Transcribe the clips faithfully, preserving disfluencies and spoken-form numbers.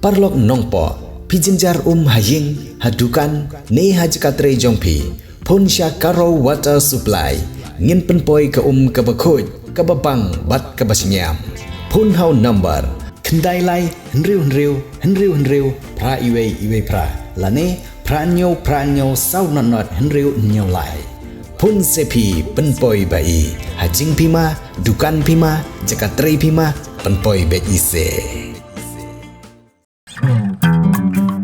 Paralok Nongpoh, phi jynjar um ha ïing, ha dukan, ne ha jaka trei jong phi, phone sha Karo Water Supply. Ngin pynpoi ka um kaba khuid, kaba bang bad kaba shngiam. Phone ha u number khyndai lai hynriew hynriew hynriew hynriew phra iwei iwei phra, lane phra hynñiew phra hynñiew saw nod nod hynriew hynñiew lai. Phone se phi, pynpoi ba i. Ha jingphi ma, dukan phi ma, jaka trei phi ma, pynpoi beit i se.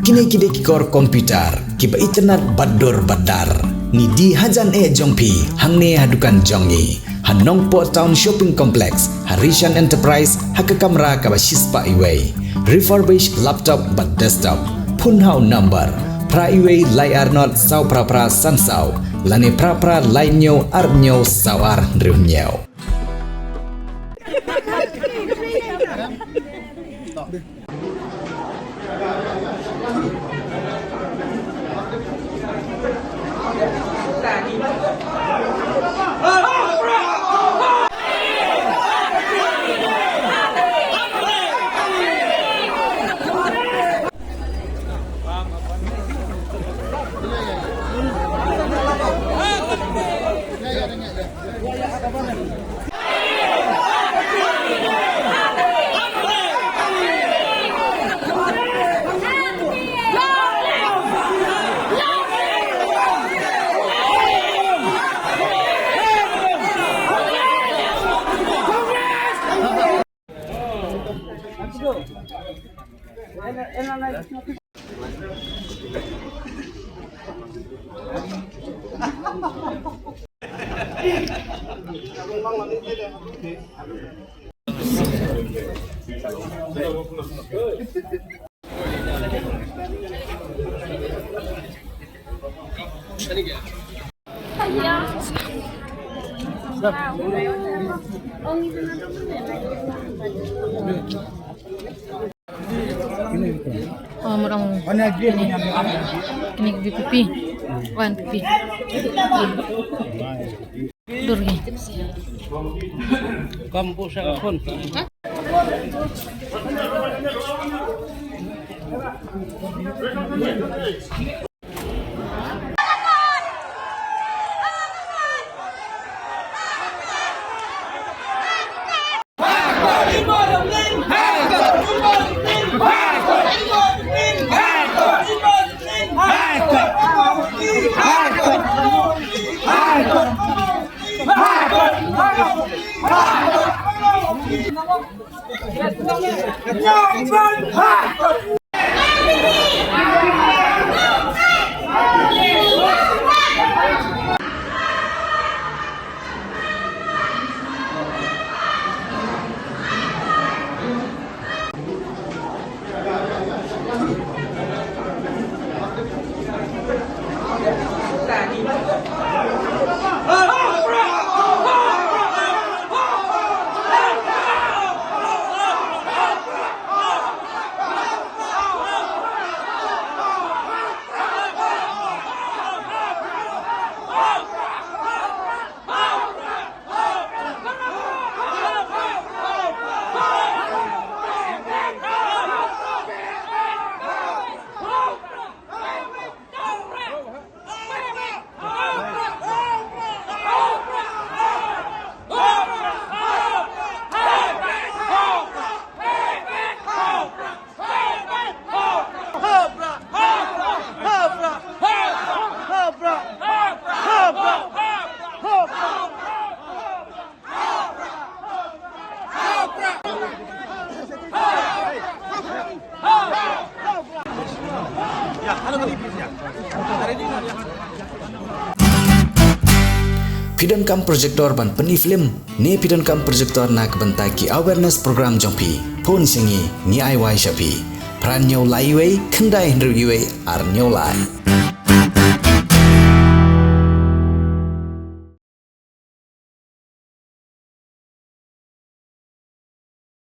Kine ki dei ki kor computer kiba itynnad bad dur bad dar. Ngi die hajan eh jong phi hangne ha dukan jong ngi, ha Nongpoh Town Shopping Complex, ha Rishan Enterprise, ha ka kamra kaba shispah iwei. Refurbish laptop bad desktop. Phone ha u number phra iwei lai ar nod saw phra phra san saw, lane phra phra lai hynñiew ar hynñiew saw ar hynriew hynñiew. Oh, murang. Kini V P P. One P P. Dur lagi. Kamu sa kon. Phi donkam projector ban pyni film, ne phi donkam projector na ka bynta ki awareness program jong phi? Phone sha ngi, ngi ai wai sha phi. Phra hynñiew lai iwei, khyndai hynriew iwei, ar hynñiew lai.